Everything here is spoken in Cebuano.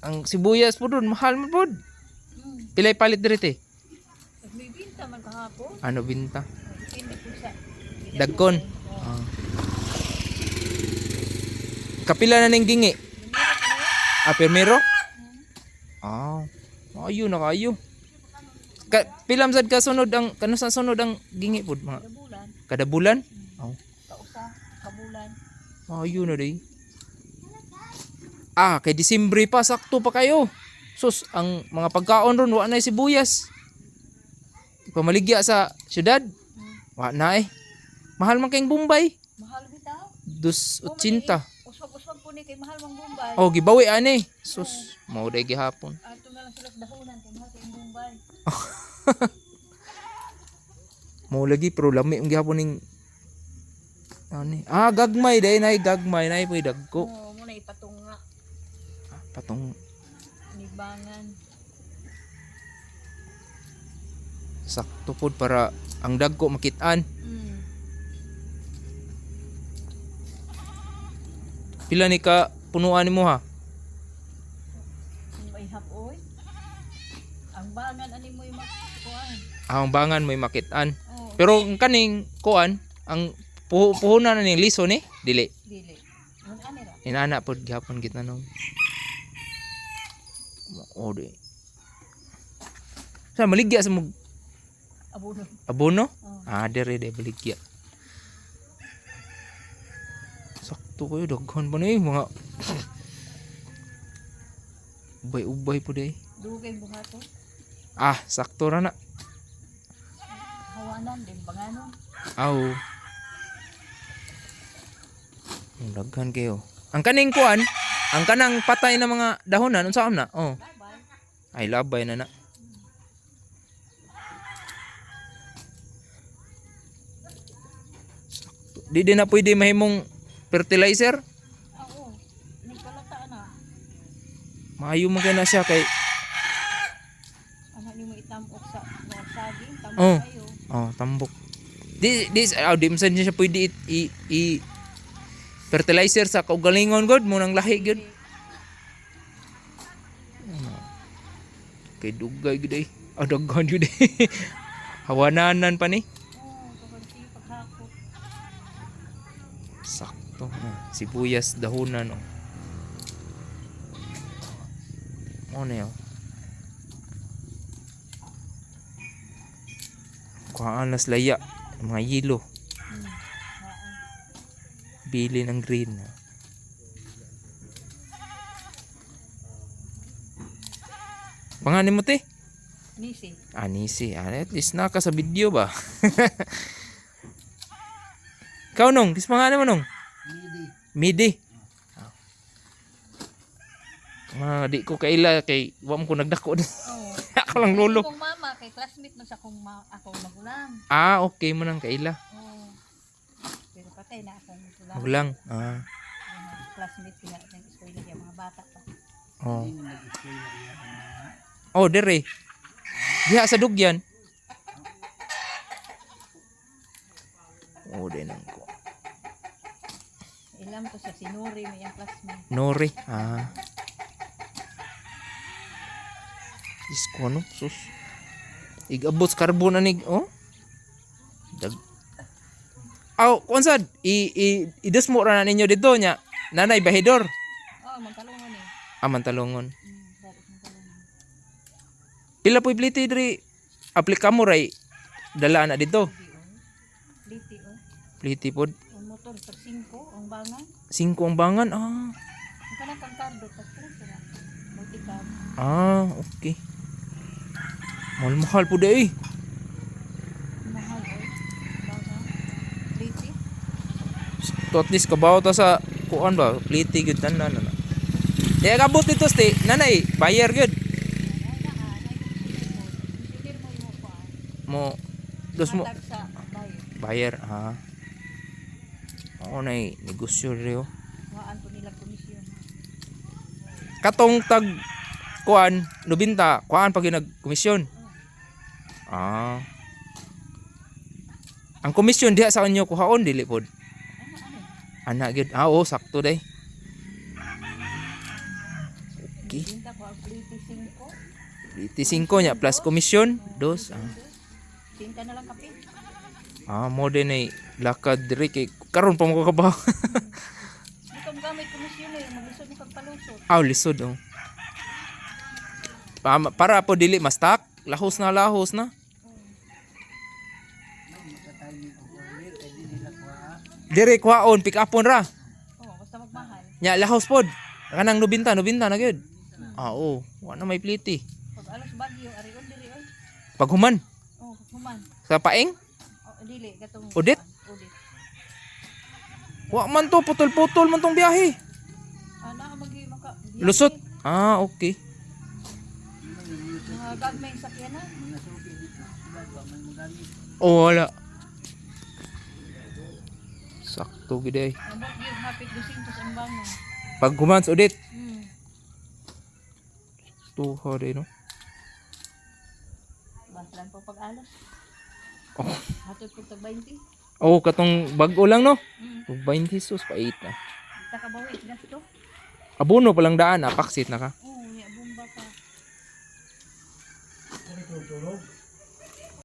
Ang sibuyas po doon, mahal man pod. Pilay palit diri te? Nagbibinta man kahapon. Ano binta? Hindi po sa Dagkon. Ah. Kapila na ning gingi. Ah, permero? Ah. Ayo na kayo. Ka, pila man sad ka sunod ang kano sa sunod ang gingi pod mga bulan, kada bulan? Oh. kausa, kabulan. Ayo na day. Ah, kay Disembre pa sakto pa kayo. Sus, ang mga pagkaon ron wa na sibuyas. Pamaligya sa syudad. Wa na eh. Mahal man kayong Bombay. Mahal bitaw. Dos otsinta. Uswag-uswag po ni kay mahal mang Bombay. Oh, gibawi ani. Sus, mao day gihapon. Ato na lang sila sa dahunan kay mahal kay Bombay. Mao lagi pero lami ang gihapon ning ani. Ah, gagmay day nay gagmay nay poy dagko. Oo, mo na ipatunga Ah, patong nibangan. sakto pod para ang dagko makitaan. Pila ni ka punuan nimo ha? May hapoy. Ang bangan ani mo yung makuan. Ah, ang bangan mo'y makitaan. Oh, Pero ang kaning kuan, ang puhunan na ning liso ni, dili. dili. Mun ani ra. Inana pod gihapon kita no. O di. Sa maligya sa mo Abono. abono? Oh. Ah, dire de baligya. Sakto kayo daghan pa na eh mga ubay-ubay po day. Dugay buhaton. Ah, sakto ra na. Hawanan din banganon. Aw. Ang daghan kayo. Ang kaning kuan, ang kanang patay na mga dahonan unsa na? Oh. Bye. Ay labay na na. Sakto. Di din na pwede mahimong fertilizer. Oo. Nagkalata na. Maayo man kay na siya kay Ano nimo itamok sa mga saging, tamok Oh. kayo. oh tambok. Di di aw di man sad siya pwede i fertilizer sa kaugalingon god mo nang lahi gyud. Kay dugay gyud ay. Ah, daghan gyud ay. Hawananan pa ni. Oo, kapag sige paghakot. Sakto. Ah, sibuyas dahonan oh. Mo na yun. Kuhaan nas laya. Mga yelo. Bili ng green. Ah. Panganin mo te? Nisi. Anisi. Ah, at least naka sa video ba? Ikaw nung, kis pangalan mo nung? Midi. Midi. Ah. Mga di ko kaila kay wa mo ko nagdako. Oo. Ako lang lolo. Kung mama kay classmate mo sa akong akong magulang. Ah, okay mo nang kaila. Oo. Pero patay na akong magulang. Magulang. Ah. Mga classmate kaya nang eskwela niya mga bata pa. Oh. Hindi na nag-eskwela iya ang mga Oh, dire. Diha sa dugyan. Oh, di nang ko. Ilam ko sa sinuri may ang classmate. Nori. Ah. Diyos ko ano, sus. Igabot sa carbon anig, oh. Dag. Aw, kuan sad, i i idusmo ra na ninyo dito nya. Nanay bahidor. Oh, magkalungan eh. Ah, mantalongon. Dapat magkalungan. Pila po'y pliti diri? Aplika mo ray dala na dito. Di oh. Liti oh. Pliti pod. Ang motor tag 5 ang bangan. Singko ang bangan. Ah. Ang kanang kang kardo tag 3 sila. Multicab. Ah, okay. Mahal mahal po di eh. Mahal oy. Bangan. Liti. To at least kabaw ta sa kuan ba, pliti gyud tanan na. Di kabot dito sti, nanay, buyer gyud. Mo dos mo Hatag sa bayo. buyer ah. Oo nay negosyo rin oh. Waan po nila komisyon. Katong tag kuan 90, kuan pag nagkomisyon. Ah. Ang komisyon diha sa inyo kuhaon dili pod. Ano ano? Ana gyud. Ah, oo, sakto day. Okay. Binta ko ang plate 5. 85 nya plus komisyon, dos. Ah. Tinta na lang kape. Ah, mo din ay lakad diri kay karon pa mo kabaw. Di ka gamit komisyon eh, maglisod mo kag palusot. Aw, lisod oh. Para po dili ma-stuck, lahos na lahos na. Dire kwaon, pick upon ra. Oh, basta magmahal. Nya lahos pod. Kanang 90, 90 na gyud. Ah, oo, wa na may pliti. Pag alos Bagyo, ari on diri oy. Paghuman Oh, human. sa paeng, Oh, dili katong Udit? Udit. Wa man to putol-putol man tong biyahe. Ah, naa magi maka. Lusot. Ah, okay. Mga gagmay sakyanan. Oh, wala. Sakto gid ay. Ambot gyud hapit 200 ang bangon. Paghuman sa udit. Tuha din no. Baslan po pag alos. Oh. Hatod po tag 20. Oh, katong bag-o lang no. 20 sus pait na. Ta kabawi gasto. Abono palang daan, ah, paksit na ka.